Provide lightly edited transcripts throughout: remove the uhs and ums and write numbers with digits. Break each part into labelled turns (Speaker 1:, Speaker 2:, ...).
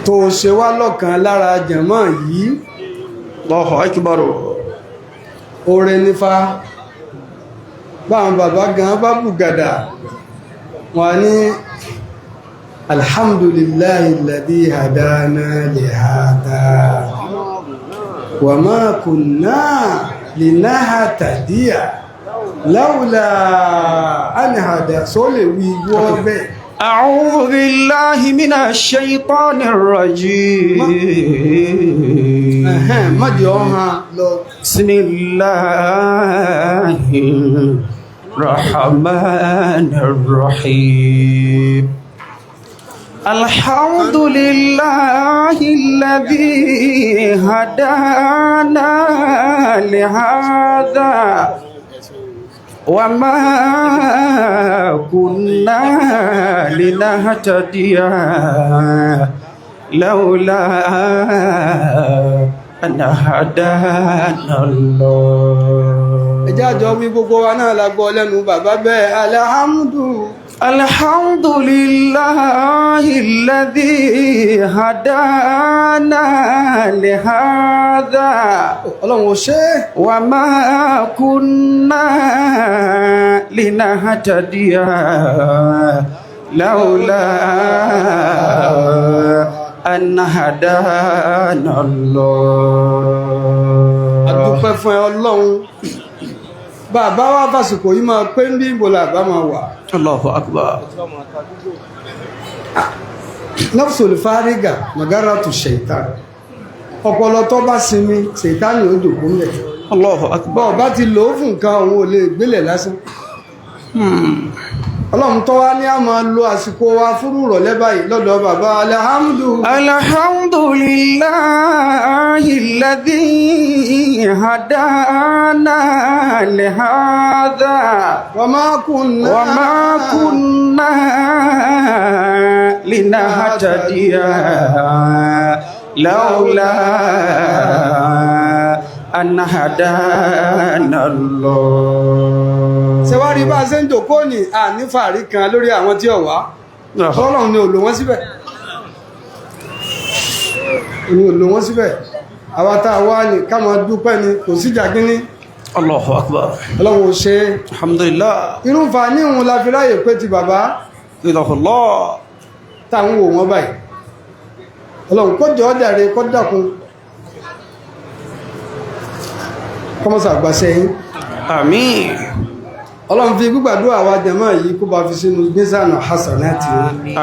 Speaker 1: Tó ṣe wá lọ́kan lára jàmá yìí.
Speaker 2: Allahu akbar.
Speaker 1: Oore nífa báwọn bàbá gan bá bùgàdà wọn ní alhamdulillahi alladhi hadana li hada wa ma kunna linahtadiya lawla an hada só lè wí wọ́ bẹ́ẹ̀.
Speaker 2: أعوذ بالله من الشيطان الرجيم.
Speaker 1: Ẹ̀hẹ́n, mọ́jọ́ ọ̀hán lọ.
Speaker 2: بسم الله الرحمن الرحيم. الحمد لله الذي هدانا لهذا وما كنا لنهتدي لولا أن هدانا الله.
Speaker 1: Ẹjá jọ wí, gbogbo wa náà la gbọ́ lẹ́nu bàbá bẹ́ẹ̀, alhamdu.
Speaker 2: الحمد لله الذي هدانا لهذا.
Speaker 1: Ọlọ́run ò ṣe é.
Speaker 2: وما كنا لنهتدي لولا أن هدانا الله.
Speaker 1: Adúpẹ́ fún ẹ Ọlọ́run. Bàbá wa fàsìkò yìí máa pé ń bí ìbò làbá máa wà.
Speaker 2: الله أكبر.
Speaker 1: Nafsul fariga magaratu shaitan, ọpọlọ tó bá sinmi, ṣètánì ó jòkó mẹ́.
Speaker 2: الله أكبر.
Speaker 1: Bọ́ bá ti lò ó fún nǹkan, òun ò lè gbélẹ̀ lásán. Ọlọ́run tó wá ní a máa lo àsìkò wa fúrú ìrọ̀lẹ́ báyìí lọ́dọ̀ bàbá, alhamdu.
Speaker 2: الحمد لله الذي هدانا لهذا.
Speaker 1: وما كنا
Speaker 2: وما كنا لنهتدي لولا أن هدانا الله.
Speaker 1: Ṣe wá rí bá a ṣe ń jòkó ní ànífààrí kan lórí àwọn tí ò wá. Ọlọ́run ni ò lò wọ́n síbẹ̀, ni ò lò wọ́n síbẹ̀. Àwa tá a wá ní ká máa dúpẹ́ ni, kò síjà gíní.
Speaker 2: الله أكبر.
Speaker 1: Ọlọ́run ò ṣe é.
Speaker 2: الحمد لله.
Speaker 1: Irúfà ní òun la fi ráyè pé ti bàbá
Speaker 2: إله الله.
Speaker 1: táwọn wò wọ́n báyìí. Ọlọ́run kó jọ ọ́ dàre, kó dákun, kọ́mọ́sà gbàṣẹ́ yín.
Speaker 2: آمين.
Speaker 1: Ọlọ́run fi gbígbàdúrà wa jẹ̀mọ́ yìí kó bá fi sínú mísànà hasanati.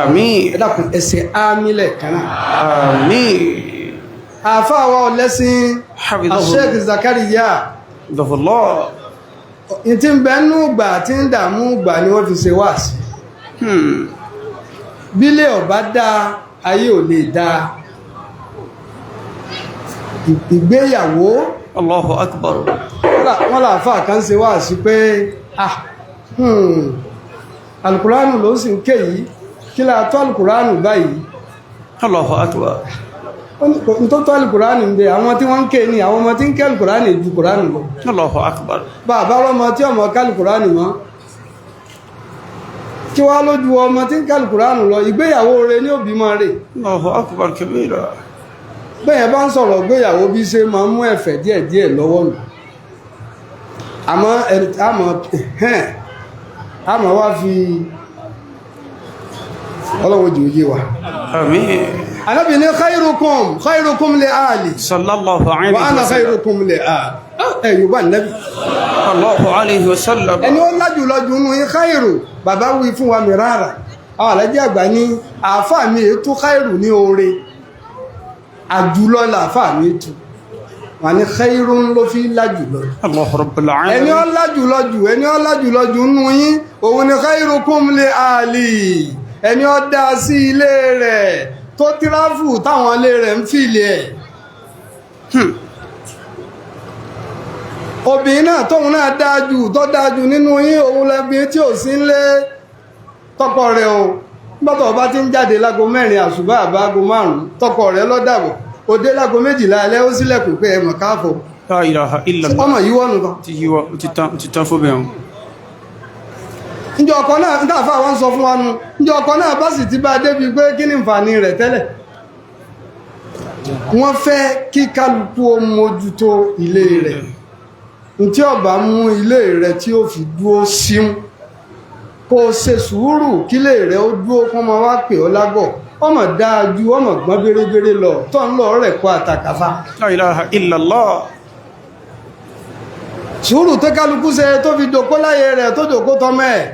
Speaker 2: آمين.
Speaker 1: Ẹ dákun, ẹsẹ̀ ámílẹ̀ kan náà.
Speaker 2: آمين.
Speaker 1: Àáfàá wa ọlẹ́sìn
Speaker 2: حفظه
Speaker 1: Sheikh Zakariya
Speaker 2: حفظه الله.
Speaker 1: ní tí ń bẹ nú gbà tí ń dààmú gbà ni wọ́n fi ṣe wáàsí. Bílẹ̀ ọ̀bá dáa, ayé ò lè dáa. Ìgbéyàwó.
Speaker 2: الله أكبر.
Speaker 1: Wọ́n làáfàá kan ṣe wáàsí pé ah, alukuranu ló sì ń ké yìí, kí la tó alukuranu báyìí?
Speaker 2: الله أكبر.
Speaker 1: Ó ní kò tó tó alukuranu ń bẹ, àwọn tí wọ́n ń ké ní àwọn ọmọ tí ń ké alukuranu ju kuranu lọ.
Speaker 2: الله أكبر.
Speaker 1: Bàbá ọmọ tí ọmọ ká alukuranu mọ́, kí wá lójú ọmọ tí ń ká alukuranu lọ? Ìgbéyàwó rẹ̀ ní òbí máa rè.
Speaker 2: الله أكبر كبيرا.
Speaker 1: Bẹ́ẹ̀ bá ń sọ̀rọ̀ gbéyàwó bí ṣe máa ń mú ẹ̀fẹ̀ díẹ̀díẹ̀ lọ́wọ́ nù, àmọ́ àmọ́ ẹ̀hẹ́n, àmọ́ wá fi ọlọ́wọ́ jù yé wa.
Speaker 2: آمين.
Speaker 1: Ànábì ní khairukum khairukum li ahli.
Speaker 2: صلى الله عليه
Speaker 1: wa ana
Speaker 2: وسلم.
Speaker 1: Khairukum li ahli. Ẹ yorùbá nẹ́bí.
Speaker 2: الله عليه وسلم.
Speaker 1: Ẹni ó lájùlọ jù nù yín, khairu bàbá wí fún wa mìíràn. Àwọn alájẹ àgbà ní àáfàá mi ètò khairu ní oore àjùlọ làáfàá mi tu wà ní khairun ló fi lájùlọ.
Speaker 2: الله رب
Speaker 1: Ẹni
Speaker 2: العالمين.
Speaker 1: ó lájùlọ jù, ẹni ó lájùlọ jù nù yín, òun ni khairukum li ahli, ẹni ó dá sí ilé rẹ̀ tó tíráfù táwọn ilé rẹ̀ ń fìlì ẹ̀. Obìnrin náà tóun náà dáa jù, tó dáa jù nínú yín, òun lẹ́bi tí ò sí ń lé tọkọ rẹ̀ o. Gbọ́dọ̀ bá ti ń jáde lágo 4 àṣùbà àbá aago 5, tọkọ rẹ̀ lọ́dàbọ̀ òde lágo 12 alẹ́, ó sílẹ̀kùn pé ẹ mọ̀ káàfọ̀.
Speaker 2: La ilaha illallah.
Speaker 1: Ọmọ yìí wọ́nu kan.
Speaker 2: Ti yíwọ́, ó ti tán, ó ti tán fóbìnrin.
Speaker 1: Njẹ́ ọkọ náà ń tàfà wọn sọ fún wa nu, njẹ́ ọkọ náà bá sì ti bá a débi pé kí ni nfààní rẹ̀ tẹ́lẹ̀? Wọ́n fẹ́ kí kálukú ó mójútó ilé rẹ̀. Ntí ó bá mú ilé rẹ̀ tí ó fi dúó síún, kó o ṣe sùúrù kílé rẹ̀ ó dúó kó máa wá pè ọ́ lágọ̀. Ọmọ dáa ju ọmọ gbọ́n bérebére lọ tó ń lọ rẹ̀ kó àtàkàfà.
Speaker 2: La ilaha illallah.
Speaker 1: Sùúrù tó kálukú ṣe tó fi dòkó láyé rẹ̀ tó dòkó tọmọ ẹ̀.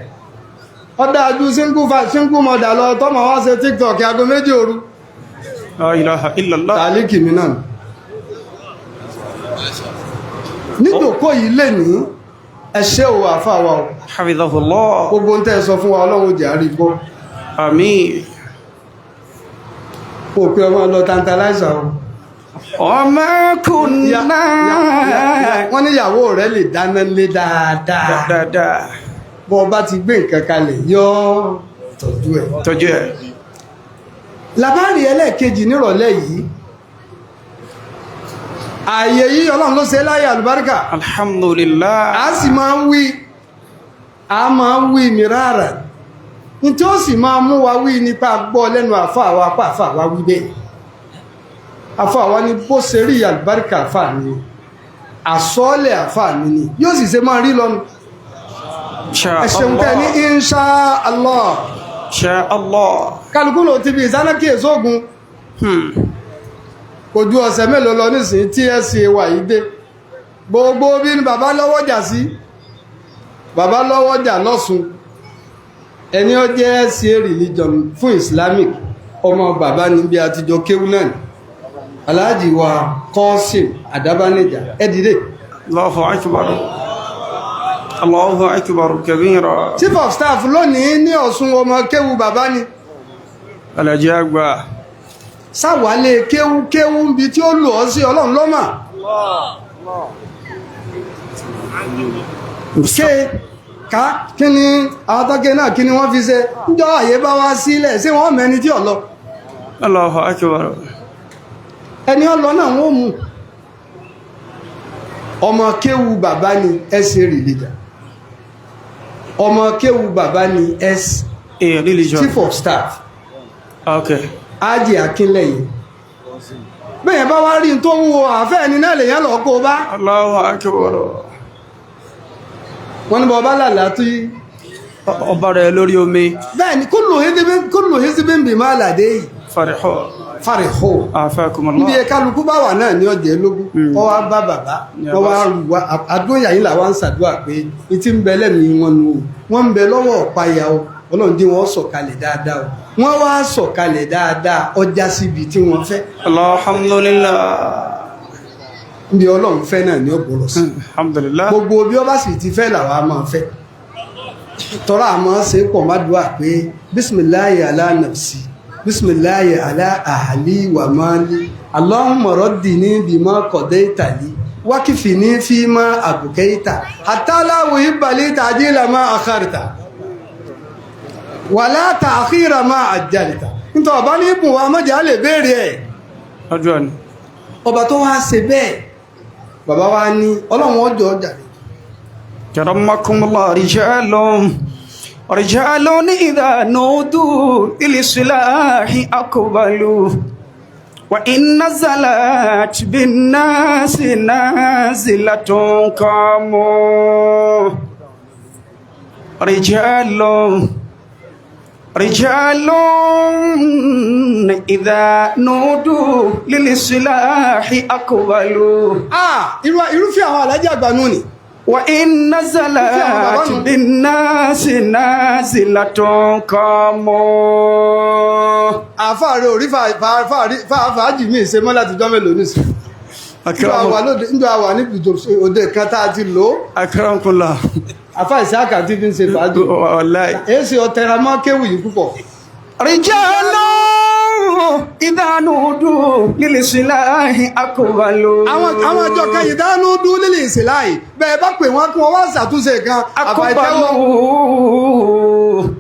Speaker 1: Ó dáa ju single mother lọ tọmọ wá ṣe TikTok aago 2 òru.
Speaker 2: La ilaha illallah.
Speaker 1: Tàlíkì mi náà. Nídòkó yìí lè ní ẹṣẹ́ ò àfáà wa o.
Speaker 2: Hafidhahullah.
Speaker 1: Gbogbo ń tẹ́ sọ fún wa Ọlọ́run jẹ́ àrí gbọ́.
Speaker 2: Àmín.
Speaker 1: Kò pé ọmọ lọ tantalizer o.
Speaker 2: Ọmọ kùnà.
Speaker 1: Wọ́n ní ìyàwó rẹ̀ lè dáná lé dáadáa.
Speaker 2: Dáadáa.
Speaker 1: Bọ́ ọ bá ti gbé nǹkan kalẹ̀ yọ́ tọ́jú ẹ̀.
Speaker 2: Tọ́jú ẹ̀.
Speaker 1: Làbárí ẹlẹ́ẹ̀kejì nírọ̀lẹ́ yìí. Ààyè yìí Ọlọ́run ló ṣe láyé àlùbáríkà.
Speaker 2: Alhamdulillah.
Speaker 1: A sì máa ń wí, a máa ń wí mìíràrà. Ní tí ó sì máa mú wa wí nípa gbọ́ lẹ́nu àfáà wa, pa àfáà wa wí bẹ́ẹ̀. Àfáà wa ní bó ṣe rí àlùbáríkà àfáà mi, àsọ́ọ́lẹ̀ àfáà mi ni, yóò sì ṣe máa rí lọ́nu.
Speaker 2: Insha
Speaker 1: Ẹ ṣeun tẹ́ ní
Speaker 2: Allah.
Speaker 1: Insha Allah.
Speaker 2: Insha Allah.
Speaker 1: Kálukú ló ti bí ìsánákì èsógun. Kò ju ọ̀sẹ̀ mélòó lọ nísìnyí tí ẹ ṣe wà yìí dé. Gbogbo bí ni bàbá lọ́wọ́ jà sí. Bàbá lọ́wọ́ jà lọ́sùn. Ẹni ó jẹ́ ṣe religion fún Islamic ọmọ bàbá níbi àtijọ́ kéwú náà ni. Alhaji wa Qasim Àdábánijà ẹ dìde.
Speaker 2: Allahu akbar. Allahu akbar kabira.
Speaker 1: Chief of staff lónìí ní Ọ̀ṣun ọmọ kéwú bàbá ni.
Speaker 2: Alhaji àgbà.
Speaker 1: Sáwálé kéwú kéwú níbi tí ó lò ọ́ sí Ọlọ́run lọ́mà. Ké ká kí ni àwọn tọ́kẹ́ náà kí ni wọ́n fi ṣe níjọ́ àyè bá wá sílẹ̀ ṣé wọ́n mẹ́ni tí ò lọ.
Speaker 2: Allahu akbar.
Speaker 1: Ẹni ọlọ náà wọ́n mú. Ọmọ kéwú bàbá ni ẹsẹ̀ religion. Ọmọ kéwú bàbá ni S
Speaker 2: A religion.
Speaker 1: Chief of staff.
Speaker 2: Okay.
Speaker 1: Ájì Akínlẹ̀yìn. Bẹ́ẹ̀ bá wá rí n tó wúwo àfẹ́ ẹni náà lèyàn lọ kó bá.
Speaker 2: Allahu akbar.
Speaker 1: Wọ́n ní bọ́ bá làlá tí.
Speaker 2: Ọba rẹ̀ lórí omi.
Speaker 1: Bẹ́ẹ̀ ni kullu hizbin bima ladayhi
Speaker 2: Farihu.
Speaker 1: farihu.
Speaker 2: Afakumullah.
Speaker 1: Níbi kálukú bá wà náà ní ọjẹ́ lógún. Wọ́n wá bá bàbá. Wọ́n wá rù wá. Àdúnyà yìí làwọn ń ṣàdúrà pé ní ti ń bẹ lẹ́mìí wọn nù o. Wọ́n ń bẹ lọ́wọ́ ọ̀páyà o. Ọlọ́run dí wọn sọ̀kalẹ̀ dáadáa o. Wọ́n wá sọ̀kalẹ̀ dáadáa ọjà síbi tí wọ́n fẹ́.
Speaker 2: Alhamdulillah.
Speaker 1: Níbi Ọlọ́run fẹ́ náà ní ọ̀bọ̀rọ̀ sí.
Speaker 2: Alhamdulillah.
Speaker 1: Gbogbo bí ọba sì ti fẹ́ làwa máa fẹ́. Tọ́ra àmọ́ ṣe pọ̀ má dùá pé bisimilayi ala nafsi bisimilayi ala ahali wa mali Allahumma raddini bima qadaita li wakifini fima abkaita hatta la uhibba li ta'jila ma akharta wala ta'khira ma ajjalta. Nítorí ọba ní ibùn wa mọ́jà lè béèrè ẹ̀.
Speaker 2: Ọjọ́ ni.
Speaker 1: Ọba tó wá ṣe bẹ́ẹ̀ bàbá wa ní Ọlọ́run ọjọ́ ọjà rẹ̀.
Speaker 2: Karamakumullah rijalun. Rijalun idha nudu ila silahi aqbalu. Wa in nazalat bin nasi nazilatun qamu. Rijalun. Rijalun idha nudu lil-silahi aqbalu.
Speaker 1: Ah, irúfẹ́ àwọn alájà àgbà nù ni.
Speaker 2: Wa in nazalat bin-nasi nazilatun qamu.
Speaker 1: Àfáà rẹ̀ ò rí fàájì mi ṣe mọ́ láti jọ́ mélòó nìsín. Njọ́ àwà níbi òde kan tá a ti lò ó.
Speaker 2: Akramakumullah.
Speaker 1: Àfáà Ìsáàkà tí fi ń ṣe fàájì.
Speaker 2: Wallahi.
Speaker 1: Èsì ọ̀tẹ̀ra mọ́ kéwù yìí púpọ̀.
Speaker 2: Rijalun idha nudu lil-silahi aqbalu.
Speaker 1: Àwọn àjọ kan ìdánú dún lílì ìsìláì bẹ́ẹ̀ bá pè wọ́n kí wọ́n wá ṣàtúnṣe kan àfàìdẹ́wọ̀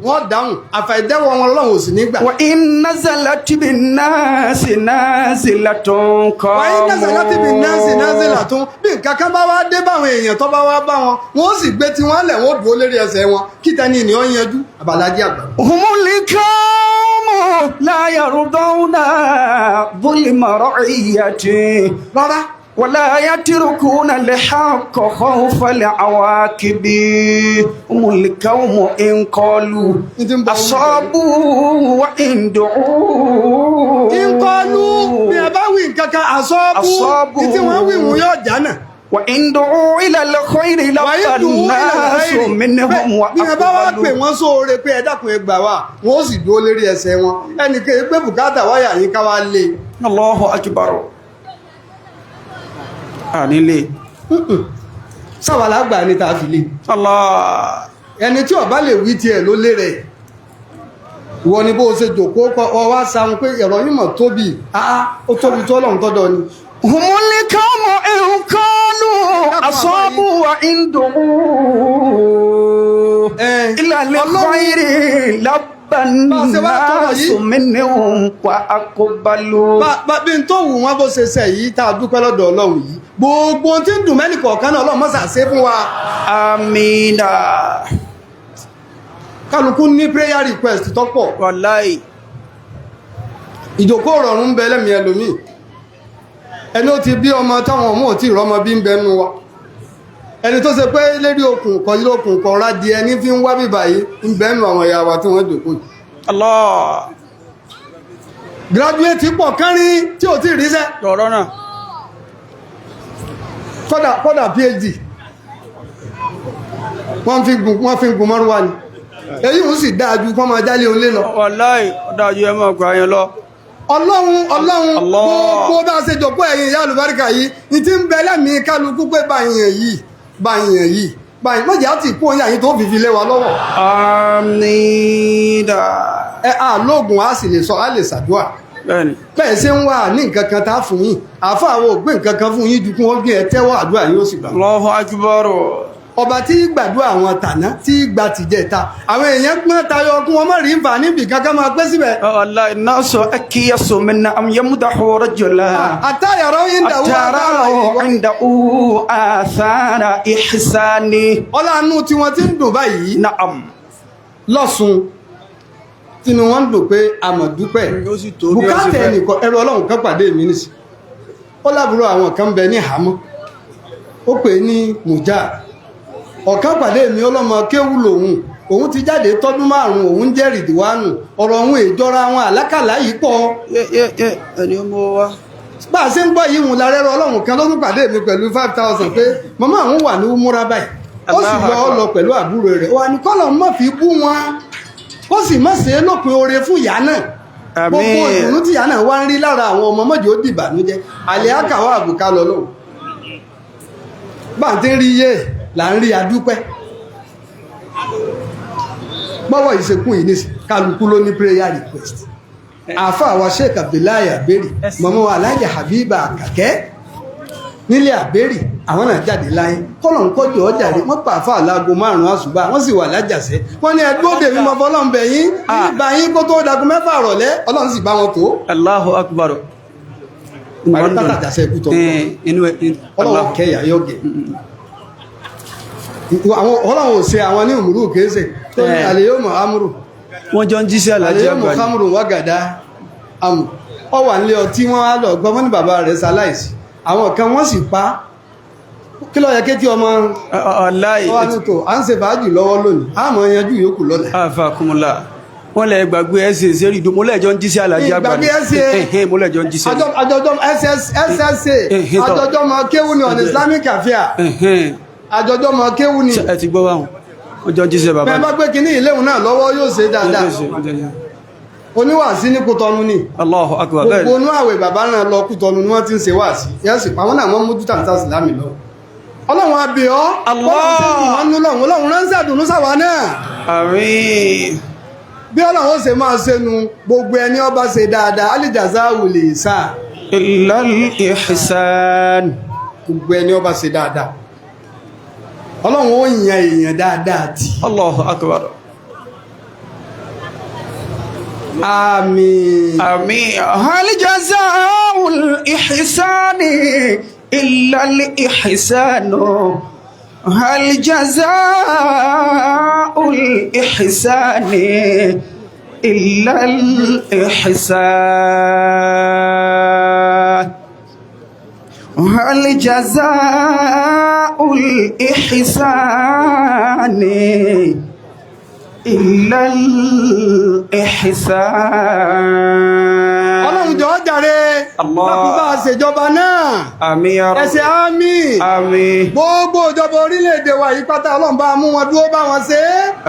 Speaker 1: wọ́n dáhùn àfàìdẹ́wọ̀ wọn lọ́wọ́ ò sì ní gbà.
Speaker 2: Wa in nazalat bin-nasi nazilatun qamu.
Speaker 1: Wa in nazalat bin-nasi nazilatun bí nǹkan kan bá wá dé báwọn èèyàn tó bá wá bá wọn wọ́n sì gbé tí wọ́n lẹ̀ wọ́n dúró lérí ẹsẹ̀ wọn kí tani ènìyàn yanjú àbàlájì àgbà.
Speaker 2: Humul qawmu لا يرضون ظلم رعيته
Speaker 1: Rárá.
Speaker 2: ولا يتركون الحق خوف العواقب. هم القوم إن قالوا
Speaker 1: Ní ti ń bọ̀ wọ́n.
Speaker 2: أصابوا وإن دعوا
Speaker 1: Nkọlu bí ẹ bá wí nǹkan kan àsọ́bù
Speaker 2: Àsọ́bù.
Speaker 1: tí wọ́n wí wọn yóò jánà.
Speaker 2: وإن دعوا إلى الخير
Speaker 1: Wàyí
Speaker 2: لبى
Speaker 1: dùn ún
Speaker 2: الناس منهم
Speaker 1: bí ẹ bá wá pè
Speaker 2: وأقبلوا
Speaker 1: wọ́n sóore pé ẹ dákun ẹ gbà wá, wọ́n ó sì dúró lérí ẹsẹ̀ wọn. Ẹnìkan pé bùkátà wáyà yín ká wá lé.
Speaker 2: الله أكبر. Ànílé.
Speaker 1: Sáwàlá gbà ní ta fi lé.
Speaker 2: Allah.
Speaker 1: Ẹni tí ó bá lè wí tiẹ̀ ló lé rẹ̀. Ìwọ ni bó o ṣe jòkó kọ ọ wá sáwọn pé ẹ̀rọ yìí mọ̀ tóbi. Áá ó tóbi tó Ọlọ́run tọ́dọ̀ ni.
Speaker 2: هم القوم إن قالوا أصابوا وإن دعوا إلى الخير لبى الناس منهم وأقبلوا.
Speaker 1: Bá bí n tó wù wọ́n bó ṣe ṣe yìí tá a dúpẹ́ lọ́dọ̀ Ọlọ́run yìí. Gbogbo ohun tí ń dùn mẹ́nì kọ̀ọ̀kan náà Ọlọ́run mọ́sà ṣe fún wa.
Speaker 2: آمين.
Speaker 1: Kálukú ní prayer request tó pọ̀.
Speaker 2: والله.
Speaker 1: Ìjòkó rọrùn ń bẹ lẹ́mìí ẹlòmíì. Ẹni ó ti bí ọmọ táwọn ọmọ ò tí ì rọ́mọ bí ń bẹ nú wa. Ẹni tó ṣe pé lérí okùn kọ yí okùn kọ ra di ẹni fi ń wá bíbà yìí ń bẹ nú àwọn ìyá wa tí wọ́n jòkó yìí.
Speaker 2: Allah.
Speaker 1: Graduate pọ̀ kánrin tí ò tí ì ríṣẹ́.
Speaker 2: Lọ́rọ̀ náà.
Speaker 1: Kọ́dà PhD wọ́n fi ń gun mọ́rúwá ni. Èyí ń sì dáa ju kọ́ máa jálé olé lọ.
Speaker 2: Wàláì, dájú ẹ máa gbà yẹn lọ.
Speaker 1: Ọlọ́run, Ọlọ́run,
Speaker 2: Allah.
Speaker 1: gbogbo bá a ṣe jòkó ẹ̀yin ìyá àlùbáríkà yìí ní ti ń bẹ lẹ́mìí kálukú pé báyìí yìí báyìí yìí báyìí mọ̀jẹ̀ á ti kú oyin àyín tó fi lé wa lọ́wọ́.
Speaker 2: Àmín.
Speaker 1: Ẹ á lóògùn, á sì lè sọ, á lè ṣàdúà.
Speaker 2: Bẹ́ẹ̀ni.
Speaker 1: Bẹ́ẹ̀ ṣe ń wà ní nǹkan kan tá a fún yín, àáfà àwọn ò gbé nǹkan kan fún yín ju kí wọ́n gbé ẹ tẹ́wọ́ àdúrà yín ó sì gbà.
Speaker 2: Allahu akbar.
Speaker 1: Ọba tí gbàdúrà àwọn tàná tí gba tìjẹta, àwọn èèyàn gbọ́n tayọ kí wọ́n má rí nfà níbi kankan máa pẹ́ síbẹ̀.
Speaker 2: Wallahi الناس أكيس من أن يمدحوا رجلا
Speaker 1: Àtàyàrá ń dàwọ́
Speaker 2: أتراه عنده آثار إحسان.
Speaker 1: Ọlánú tí wọ́n ti ń dùn báyìí.
Speaker 2: نعم.
Speaker 1: Lọ́sùn tínú wọn ń dùn pé àmọ̀dúpẹ́
Speaker 2: Ó sì tó bí ó ṣe
Speaker 1: bùkátà
Speaker 2: fẹ́.
Speaker 1: ẹnìkan ẹrù Ọlọ́run kan pàdé mi nìsí. Ó lábúrò àwọn kan bẹ ní ìhámọ́, ó pè é ní mùjá. Ọ̀kan pàdé mi, ọlọ́mọ kéwù lòun, òun ti jáde tọ́dún 5, òun jẹ́ rìdíwánù, ọ̀rọ̀ òun èjọra àwọn àlákàlà yìí pọ̀.
Speaker 2: Ẹni ó mú wa.
Speaker 1: Bá a ṣe ń gbọ́ yìí hùn lárẹ́rọ Ọlọ́run kan ló tún pàdé mi pẹ̀lú 5,000 pé màmá àwọn wà ní múra báyìí, ó sì lọ lọ pẹ̀lú àbúrò rẹ̀ wà ní kọ́lọ̀ mọ́ fi bú wọn, ó sì mọ̀ ṣe é lópin oore fún ìyá náà.
Speaker 2: Àmín.
Speaker 1: Gbogbo ìdùnnú tí ìyá náà wá ń rí lára àwọn ọmọ mọ́jọ́ ó dìbànújẹ́ àlẹ́ àkàwọ́ àbùká lọ lọ́wọ́. Bá a ti ń rí yé là ń rí adúpẹ́ gbọ́wọ́ ìṣekún yìí nísì. Kálukú ló ní prayer request. Àáfàá wa Sheikh Abdullahi Aberi, mọ̀mọ́ wa Alhaja Habiba Àkàkẹ́ nílé Àbẹ́rì, àwọn náà jáde láyé, kọ́lọ̀ ń kọ́jọ́ ọjà rí wọ́n pa àáfàá láago 5 àṣùbà, wọ́n sì wà lájàṣẹ́. Wọ́n ní ẹdúró dèmí mọ́ fọlọ́n bẹ̀ yín nígbà yín kó tó dagun 6 rọ̀lẹ́. Ọlọ́run sì bá wọn tó.
Speaker 2: Allahu akbar.
Speaker 1: Parí tátàjàṣẹ́ ikú tọ́.
Speaker 2: Inú ẹ.
Speaker 1: Ọlọ́run kẹyà yóò gẹ̀ àwọn Ọlọ́run ò ṣe àwọn ní òmùrú kéèsè tó ní àlè yóò mọ̀ amúrù.
Speaker 2: Wọ́n jọ ń jíṣẹ́
Speaker 1: àlè
Speaker 2: alájí
Speaker 1: yóò mọ̀
Speaker 2: àgbà ni.
Speaker 1: amúrù wágàdá amù ọ wà nílé ọtí, wọ́n á lọ gbọ́, wọ́n ní bàbá rẹ̀ ṣaláìsí, àwọn kan wọ́n sì pa á. Kí ló yẹ kétí ọmọ
Speaker 2: Wallahi.
Speaker 1: wà ní tò à ń ṣe fàájì lọ́wọ́ lónìí, àmọ́ yanjú yòókù lọ́la.
Speaker 2: Afakumula. Wọ́n lẹ gbàgbé ẹsẹ̀ ìṣeré ìdó, mo lẹ́jọ́ ń jíṣẹ́ alájí àgbà ni.
Speaker 1: Ìgbàgbé ẹsẹ̀.
Speaker 2: Ẹ̀hẹ́n, mo lẹ́jọ́ ń jíṣẹ́.
Speaker 1: Àjọjọ́ SSA,
Speaker 2: Tọ́.
Speaker 1: àjọjọ́ mọ kéwù ní on Islamic affair.
Speaker 2: Ẹ̀hẹ́n.
Speaker 1: Àjọjọ́ mọ kéwù ní.
Speaker 2: Ṣé ẹ ti gbọ́ báwọn? Wọ́n jọ ń jíṣẹ́ bàbá.
Speaker 1: Bẹ́ẹ̀ bá gbé kinní ìléhùn náà lọ́wọ́ yóò ṣe dáadáa. Oníwàásí ní Kútọ́nù ni.
Speaker 2: Allahu akbar.
Speaker 1: Gbogbo
Speaker 2: Bẹ́ẹ̀
Speaker 1: inú àwẹ̀ bàbá náà lọ Kútọ́nù ni wọ́n ti ń ṣe wáàsí. Yẹ́sì pàwọn náà wọ́n mójú tàǹtà sílámì lọ. Ọlọ́run abẹ́ ọ́.
Speaker 2: Allah.
Speaker 1: Ọlọ́run ṣe dùn Ọlọ́run ránṣẹ́ àdùnnú sáwa náà.
Speaker 2: Àmín.
Speaker 1: Bí Ọlọ́run ó ṣe máa ṣe nu gbogbo ẹni ọba ṣe dáadáa alìjàzá wùlé sá.
Speaker 2: Illal ihsan.
Speaker 1: Gbogbo ẹni ọba ṣe dáadáa, Ọlọ́run ó yan èèyàn dáadáa tì.
Speaker 2: Allahu akbar.
Speaker 1: Àmín.
Speaker 2: Àmín. Hal jazaa'ul ihsani illal ihsanu. Hal jazaa'ul ihsani إلا الإحسان هل جزاء الإحسان إلا الإحسان.
Speaker 1: Ọlọ́run jọ̀ọ́ jàre.
Speaker 2: Allah.
Speaker 1: Láti bá a ṣèjọba náà.
Speaker 2: آمين يا رب.
Speaker 1: Ẹsẹ̀ àmín.
Speaker 2: آمين.
Speaker 1: Gbogbo ìjọba orílẹ̀-èdè wa yìí pátá, Ọlọ́run bá mú wọn dúró, bá wọn ṣe é.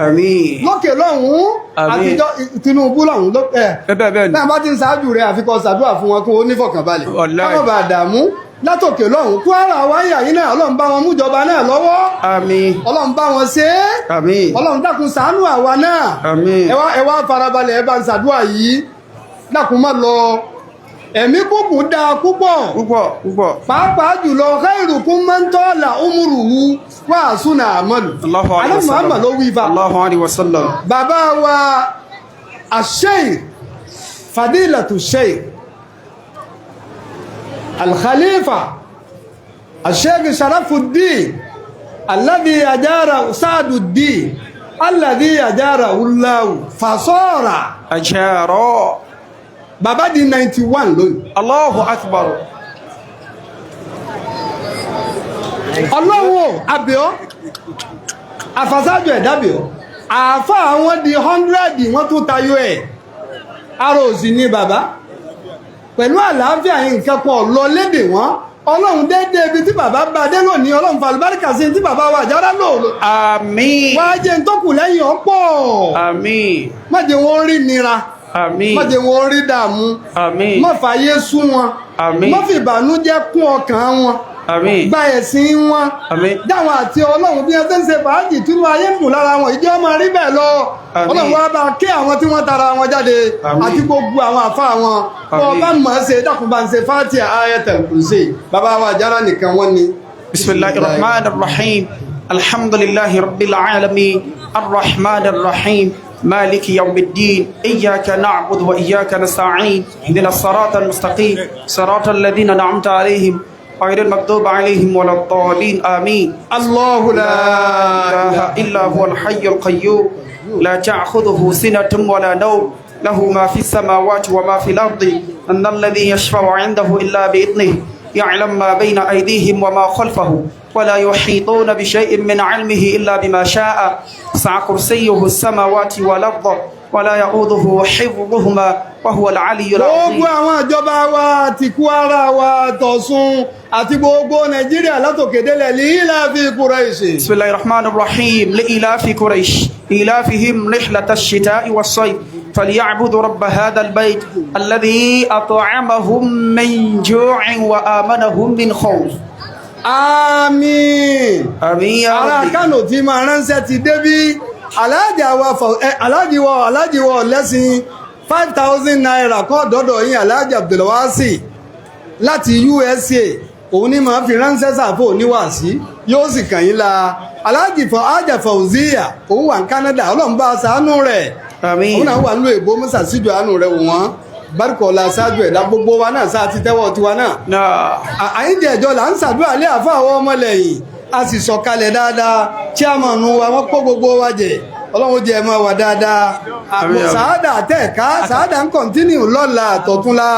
Speaker 2: آمين.
Speaker 1: Lókè lọ́hùn-ún.
Speaker 2: Àmín.
Speaker 1: Àtijọ́ Tinubu lọ́hùn-ún ẹ̀.
Speaker 2: Bẹ́ẹ̀ bẹ́ẹ̀ ni.
Speaker 1: Náà bá ti ń ṣáájú rẹ̀, àfikọ́ ṣàdúrà fún wọn kó o nífọ̀kànbalẹ̀.
Speaker 2: Wallahi.
Speaker 1: Káwọn bá dààmú látòkè lọ́hùn. Kwara wáyà yìí náà, Ọlọ́run bá wọn mújọba náà lọ́wọ́.
Speaker 2: آمين.
Speaker 1: Ọlọ́run bá wọn ṣe é.
Speaker 2: آمين.
Speaker 1: Ọlọ́run dákun ṣàánú àwa náà.
Speaker 2: آمين.
Speaker 1: Ẹ wá farabalẹ̀, ẹ bá ń ṣàdúrà yìí. Dákun má lọ, ẹ̀mí kúkú dáa púpọ̀.
Speaker 2: Púpọ̀ púpọ̀.
Speaker 1: Pàápàá jùlọ, khairukum man tala umuruhu wa hasuna amalu.
Speaker 2: Allahu alayhi wa
Speaker 1: Alẹ́
Speaker 2: sallam.
Speaker 1: Muhammad ló wí fa.
Speaker 2: Allahu alayhi wa sallam.
Speaker 1: Bàbá wa asheikh, fadilatu sheikh alkhalifa asheikh Sharafuddin alladhi ajara Saaduddin alladhi ajara Allahu fasora.
Speaker 2: أجارا.
Speaker 1: Bàbá di 91 lónìí.
Speaker 2: الله أكبر.
Speaker 1: Ọlọ́run ò abẹ́ọ́ àfàsájò ẹ̀dábẹ́ọ́ àáfà àwọn di 100, wọ́n tún tayọ ẹ̀. Ara òsì ni bàbá pẹ̀lú àlàáfíà yìí, nǹkan kan lọ lédè wọn. Ọlọ́run, déédéé ibi tí bàbá bá dé lónìí, Ọlọ́run fàlùbáríkà sí tí bàbá wa àjára lò.
Speaker 2: آمين.
Speaker 1: Wá jẹ́ ń tó kù lẹ́yìn ọ̀pọ̀.
Speaker 2: آمين.
Speaker 1: Má jẹ́ wọn rí nira.
Speaker 2: آمين.
Speaker 1: Má jẹ́ wọn rí dààmú.
Speaker 2: آمين.
Speaker 1: Má fàyè sú wọn.
Speaker 2: Àmín.
Speaker 1: Má fi ìbànújẹ́ kún ọkàn wọn.
Speaker 2: آمين.
Speaker 1: Gba ẹ̀sìn wọn.
Speaker 2: Àmín.
Speaker 1: Dáwọn àti Ọlọ́run bí wọ́n ṣe ń ṣe fàájì tínú ayé ń dùn lára wọn, ìjọ máa rí bẹ́ẹ̀ lọ.
Speaker 2: Àmín.
Speaker 1: Ọlọ́run wá bá kí àwọn tí wọ́n tara wọn jáde
Speaker 2: Àmín.
Speaker 1: àti gbogbo àwọn àfa wọn bọ́.
Speaker 2: Àmín.
Speaker 1: Bá mọ̀ ọ́n ṣe, dákun bá ń ṣe Fatiha, Ayatul Kursi. Bàbá wa àjára nìkan wọ́n ni.
Speaker 2: بسم الله الرحمن الرحيم. الحمد لله رب العالمين، الرحمن الرحيم، مالك يوم الدين. إياك نعبد وإياك نستعين، اهدنا الصراط المستقيم، صراط الذين أنعمت عليهم، غير المغضوب عليهم ولا الضالين. آمين.
Speaker 1: الله لا
Speaker 2: لا إله إلا هو الحي القيوم، لا تأخذه سنة ولا نوم، له ما في السماوات وما في الأرض، من ذا الذي يشفع عنده إلا بإذنه، يعلم ما بين أيديهم وما خلفهم، ولا يحيطون بشيء من علمه إلا بما شاء، وسع كرسيه السماوات والأرض، ولا يؤوده حفظهما، وهو العلي
Speaker 1: Gbogbo
Speaker 2: العظيم.
Speaker 1: àwọn ìjọba wa ti Kwara wa, tọ̀sùn àti gbogbo Nàìjíríà látòkè délẹ̀, لإيلاف قريش.
Speaker 2: بسم الله الرحمن الرحيم. لإيلاف قريش، إيلافهم رحلة الشتاء والصيف، فليعبدوا رب هذا البيت الذي أطعمهم من جوع وآمنهم من خوف.
Speaker 1: Àmín.
Speaker 2: آمين يا
Speaker 1: Ará
Speaker 2: ربي.
Speaker 1: Kánò tí máa ránṣẹ́ ti débí. Aláàjì wa aláàjì wa, aláàjì wa lẹ́sìn ₦5,000 kọ́ dọ́dọ̀ yín. Aláàjì Abdulwasi láti USA, òun ní máa fi ránṣẹ́ sàfò oníwàásí, yóò sì kàn yín la. Aláàjì fọ ájà Fauziya, òun wà ní Canada. Ọlọ́run bá a ṣàánú rẹ̀.
Speaker 2: آمين.
Speaker 1: Òun náà wà nílùú èbó, musa síjú àánú rẹ̀ wò wọ́n. Bárúkọ̀ọ́lá ṣáájú ẹ̀dá gbogbo wa náà sáà ti tẹ́wọ́ tiwa náà.
Speaker 2: نعم.
Speaker 1: Àyíǹde ẹ̀jọ́ là ń ṣàdúrà lé àfọ́ àwọn ọmọlẹ́yìn, a sì sọ̀kalẹ̀ dáadáa. Chairman wa, wọ́n kó gbogbo wa jẹ. Ọlọ́run jẹ́ ẹ máa wà dáadáa.
Speaker 2: Àmín, àmín.
Speaker 1: Sàádà tẹ̀ka sàádà ń continue lọ́la àtọ̀túnla.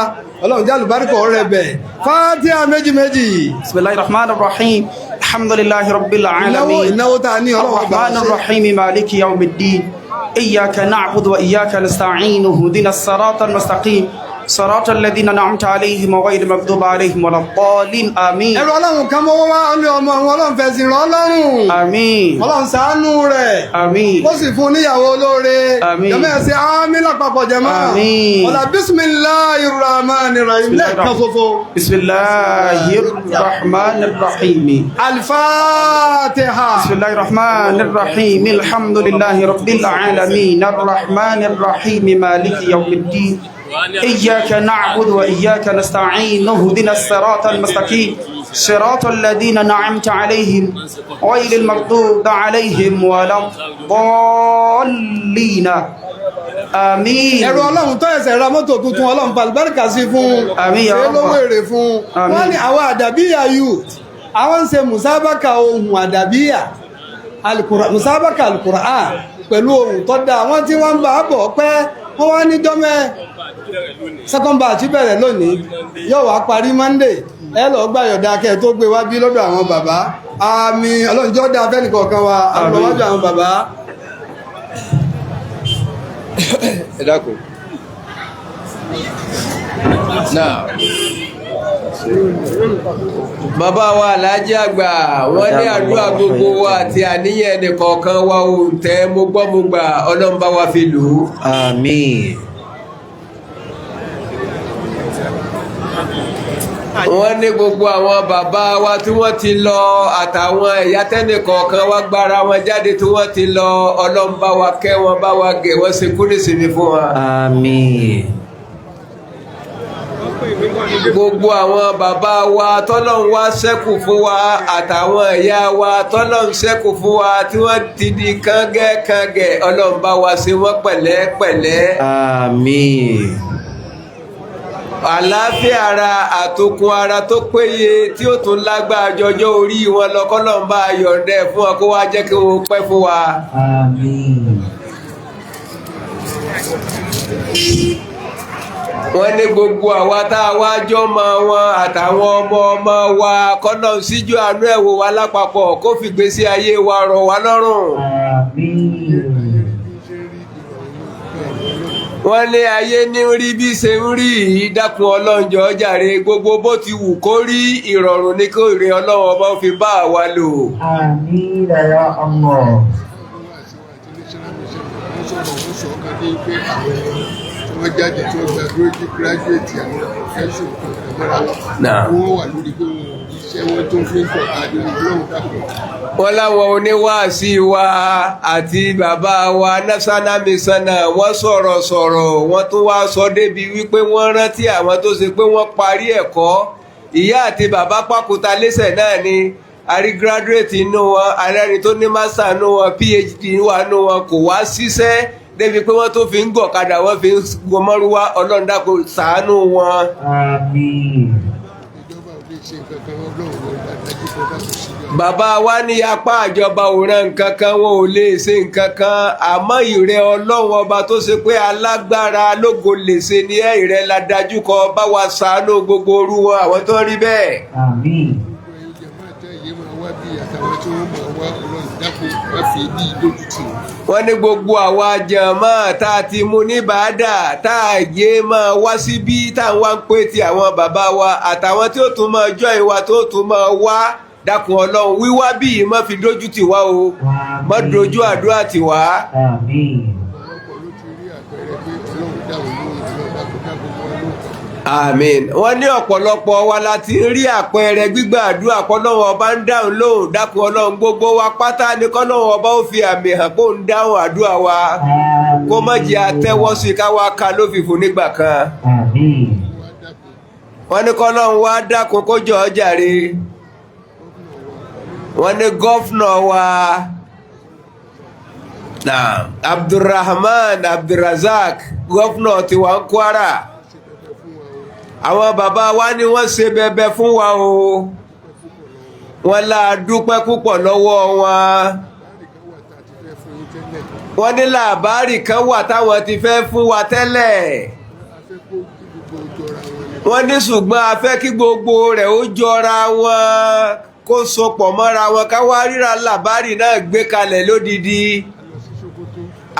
Speaker 1: Ọlọ́run jẹ́ àlùbáríkọ̀ rẹ̀ bẹ̀. Fátíà méjì méjì.
Speaker 2: بسم الله الرحمن الرحيم. الحمد لله رب
Speaker 1: Ìnáwó
Speaker 2: العالمين.
Speaker 1: ìnáwó tá a ní, Ọlọ́run ọgbà
Speaker 2: الرحمن
Speaker 1: ṣe.
Speaker 2: الرحيم، مالك يوم الدين. إياك نعبد وإياك نستعين، اهدنا الصراط المستقيم، صراط الذين أنعمت عليهم، غير المغضوب عليهم ولا الضالين. آمين.
Speaker 1: Ẹ̀rọ Ọlọ́run kan mọ́wọ́ wá ní ọmọ àwọn. Ọlọ́run fẹ̀sìn rán Ọlọ́run.
Speaker 2: آمين.
Speaker 1: Ọlọ́run ṣàánú rẹ̀.
Speaker 2: آمين.
Speaker 1: Ó sì fún níyàwó olóore.
Speaker 2: Àmín.
Speaker 1: Jẹ́mọ́, ẹ̀ ṣe àmín lápapọ̀ jẹ́mọ́.
Speaker 2: Àmín.
Speaker 1: Ọ̀là bisimilahi rahman rahim lẹ́ẹ̀kan ṣoṣo.
Speaker 2: بسم الله الرحمن الرحيم.
Speaker 1: Alifatiha.
Speaker 2: بسم الله الرحمن الرحيم. الحمد لله رب العالمين، الرحمن الرحيم، مالك يوم الدين. إياك نعبد وإياك نستعين، اهدنا الصراط المستقيم، صراط الذين أنعمت عليهم، غير المغضوب عليهم ولا الضالين. آمين.
Speaker 1: Ẹ̀rọ Ọlọ́run tó ẹsẹ̀ ra mọ́tò tuntun, Ọlọ́run falùbáríkà sí fún un.
Speaker 2: Àmín ya
Speaker 1: Ṣe
Speaker 2: Rabb.
Speaker 1: lówó èrè fún un.
Speaker 2: Àmín.
Speaker 1: Wọ́n ní àwọn àdàbíyà youth, àwọn ń ṣe musabaka ohun àdàbíyà musabaka alukur'an pẹ̀lú ohun tó dáa. Wọ́n tí wọ́n ń bá a bọ̀ pẹ́. Wọ́n wá ní jọ́mẹ́ second batch bẹ̀rẹ̀ lónìí, yóò wá parí Monday. Ẹ lọ gbàyọ̀dá kẹ́ ẹ tó gbé wá bí lọ́dọ̀ àwọn bàbá. Àmì ọlọ́njọ́ dá fẹ́nìkọ̀ọ̀kan wa àlọ́wájú àwọn bàbá.
Speaker 3: Ẹ dákun. Náà bàbá wa Alhaji àgbà, wọ́n ní àdúrà gbogbo wa àti àníyàn ẹnìkọ̀ọ̀kan wa ò tẹ́ mo gbọ́ mo gbà, Ọlọ́run bá wa fi lù ú.
Speaker 4: Àmín.
Speaker 3: Wọ́n ní gbogbo àwọn bàbá wa tí wọ́n ti lọ àtàwọn ẹ̀yà tẹ́nìkọ̀ọ̀kan wa gbára wọn jáde tí wọ́n ti lọ, Ọlọ́run bá wa kẹ́ wọn, bá wa gẹ̀ wọ́n, ṣe kú nísìnyí fún wa.
Speaker 4: Àmín.
Speaker 3: Gbogbo àwọn bàbá wa tọ́lọ́run wá ṣẹ́kù fún wa àtàwọn ìyá wa tọ́lọ́run ṣẹ́kù fún wa tí wọ́n ti di kánge-kánge, Ọlọ́run bá wa ṣe wọ́n pẹ̀lẹ́pẹ̀lẹ́.
Speaker 4: Àmín.
Speaker 3: Àlàáfíà ara àtòkùn ara tó péye tí ó tún lágbára jọjọ́ orí wọn lọ, kọ́lọ́run bá yọ̀ǹda ẹ̀ fún wọn kó wá jẹ́ kí wọ́n pẹ́ fún wa.
Speaker 4: Àmín.
Speaker 3: Wọ́n ní gbogbo àwa tá a wá jọ́mọ wọn àtàwọn ọmọ ọmọ wa, kọ́lọ́run síjú àánú ẹ̀ wò wá lápapọ̀ kó fìgbésí ayé wa rọ̀ wá lọ́rùn.
Speaker 4: Àmín.
Speaker 3: Wọ́n ní ayé ní rí bí ṣe ń rí yìí, dákun ọlọ́njọ́ jàre, gbogbo bó ti wù kó rí, ìrọ̀rùn ní kó rí Ọlọ́run ọba fi bá wa lò.
Speaker 4: Àmín ya Allah.
Speaker 5: Wọ́n jáde tí wọ́n gba gíráduwétì àwọn ẹ̀sùn kan mọ́ra wọn wà lórí pé wọn ò iṣẹ́ wọn tó fi ń tọ̀ káàdì Ọlọ́run dàpọ̀.
Speaker 3: Wọ́n láwọn oníwàásí wa àti bàbá wa national mission wọ́n sọ̀rọ̀ sọ̀rọ̀, wọ́n tún wá sọ débi wípé wọ́n rántí àwọn tó ṣe pé wọ́n parí ẹ̀kọ́, ìyá àti bàbá pàkúta lẹ́sẹ̀ náà ni a rí graduate inú wọn, arẹ́ni tó ní master inú wọn, PhD wà inú wọn, kò wá ṣiṣẹ́ débi pé wọ́n tó fi ń gọ̀kadà, wọ́n fi ń gbọmọ́rúwá. Ọlọ́run dákun ṣàánú wọn.
Speaker 4: Àmín.
Speaker 5: Ìjọba ò lè ṣe nǹkan kan, Ọlọ́run wọn dájú kó dákun sí i.
Speaker 3: Bàbá wa ní apá àjọba ò ràn nǹkan kan, wọn ò lè ṣe nǹkan kan, àmọ́ ìrẹ Ọlọ́run ọba tó ṣe pé alágbára lógo lè ṣe ni ẹ, ìrẹ la dájú kọ, bá wa ṣàánú gbogbo orú wọn àwọn tó rí bẹ́ẹ̀.
Speaker 4: Àmín.
Speaker 5: Gbogbo ẹ̀yin jẹ̀mọ́ àti ẹ̀yẹ máa wá bí àtàwọn tí wọ́n máa wá, Ọlọ́run dákun wá fi bí lójú tì wọ́n.
Speaker 3: Wọ́n ní gbogbo àwa jàmáà tá a ti mú ní bàádà tá a yé máa wá síbí tá a wá ń pè ti àwọn bàbá wa àtàwọn tí ó tún máa jọ ìwà tó tún máa wá, dákun Ọlọ́run wíwá bí yìí má fi dójú tì wá o, má dojú àdúrà tì wá.
Speaker 4: Àmín.
Speaker 5: Ọ̀pọ̀lọpọ̀ ló ti rí àpẹẹrẹ pé Ọlọ́run dáhùn lóhùn, Ọlọ́run dákun dákun wọn lóhùn.
Speaker 3: Àmín. Wọ́n ní ọ̀pọ̀lọpọ̀ wa la ti rí àpẹẹrẹ gbígbà àdúrà kọ́lọ́run ọba ń dáhùn lóhùn, dákun Ọlọ́run gbogbo wa pátá ni kọ́lọ́run ọba ó fi àmì hàn kó ń dáhùn àdúrà wa, kó má jẹ́ àtẹ́wọ́ sí i ká wá ka lófìfo nígbà kan.
Speaker 4: Àmín.
Speaker 3: Wọ́n ní kọ́lọ́run wá dákun kó jọ̀ọ́ jàre. Wọ́n ní gọ́fúnà wa Abdulrahman Abdulrazak, gọ́fúnà tiwa ń Kwara, àwọn bàbá wa ni wọ́n ṣe bẹbẹ fún wa o, wọ́n la dúpẹ́ púpọ̀ lọ́wọ́ wọn. Wọ́n ní làbárì kan wà táwọn ti fẹ́ fún wa tẹ́lẹ̀, wọ́n ní ṣùgbọ́n a fẹ́ kí gbogbo rẹ̀ ó jọra wọn, kó sopọ̀ mọ́ra wọn, ká wá ríra làbárì náà gbé kalẹ̀ lódidi.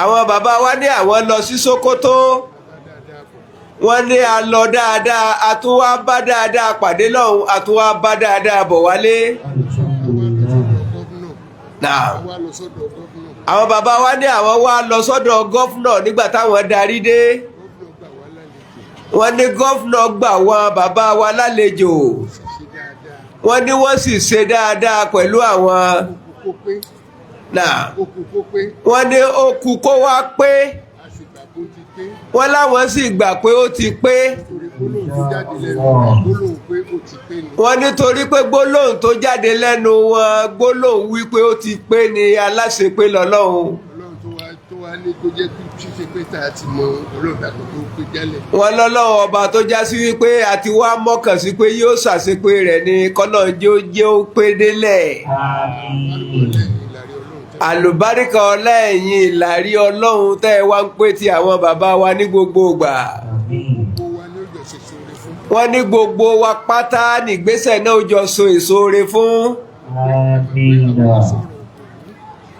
Speaker 3: Àwọn bàbá wa ní àwọn lọ sí Sókótó, wọ́n ní a lọ dáadáa, a tún wá bá dáadáa pàdé lọ́hùn, a tún wá bá dáadáa bọ̀ wálé. Àwọn bàbá wa ní àwọn wá lọ sọ́dọ̀ gọ́fúnà nígbà táwọn darí dé, wọ́n ní gọ́fúnà gbà wọ́n bàbá wa lálejò, wọ́n ní wọ́n sì ṣe dáadáa pẹ̀lú àwọn. Wọ́n ní ó kù kó wá pé, wọ́n láwọn sì gbà pé ó ti pé. Wọ́n nítorí pé gbólóhùn tó jáde lẹ́nu wọn, gbólóhùn wípé ó ti pé ni, aláṣepé lọ́lọ́hun. Wọ́n lọ́lọ́hun ọba tó já sí wípé àti wá mọ́kàn sí pé yóò ṣàṣepé rẹ̀ ni, kọ́nà jẹ́ ó pé délẹ̀. Àlùbáríkà ọlá ẹ̀yìn ìlàrí Ọlọ́run tẹ́ ẹ wá ń pè tí àwọn bàbá wa ní gbogbo ìgbà.
Speaker 4: Àmín.
Speaker 5: Gbogbo wa ní ó jọ ṣe sóore fún.
Speaker 3: Wọ́n ní gbogbo wa pátá nígbésẹ̀ náà ó jọ so èso re fún.
Speaker 4: Àmín.
Speaker 5: Sọ̀rọ̀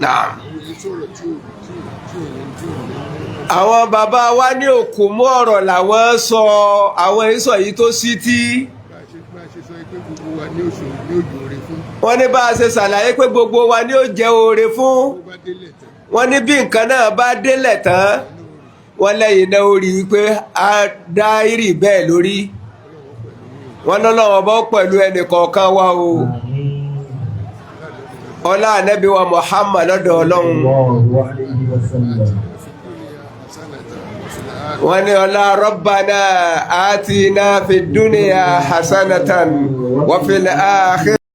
Speaker 3: Naam.
Speaker 5: àwọn èyí sọ̀rọ̀ tí ò ní.
Speaker 3: Àwọn bàbá wa ní òkú mú ọ̀rọ̀ làwọn sọ, àwọn ìsọ̀ yìí tó sí tí.
Speaker 5: Bá a ṣe sọ pé gbogbo wa ní oṣù ní òjò rẹ fún.
Speaker 3: Wọ́n ní bá a ṣe ṣàlàyé pé gbogbo wa ní ó jẹ́ oore fún.
Speaker 5: Tó bá délẹ̀ tán,
Speaker 3: Wọ́n ní bí nǹkan náà bá délẹ̀ tán, wọ́n lẹ́yìn náà ó rí i pé a dá ìrì bẹ́ẹ̀ lórí. Wọ́n lọ́lọ́wọ́ bọ́ pẹ̀lú ẹnì kọ̀ọ̀kan wa o.
Speaker 4: Àmín.
Speaker 3: Ọlá ànábì wa Muhammad lọ́dọ̀ Ọlọ́run.
Speaker 4: Sallallahu alayhi wa sallam.
Speaker 3: Wọ́n ní ọlá Rabbana atina fid dunya hasanatan wa fil akhirati.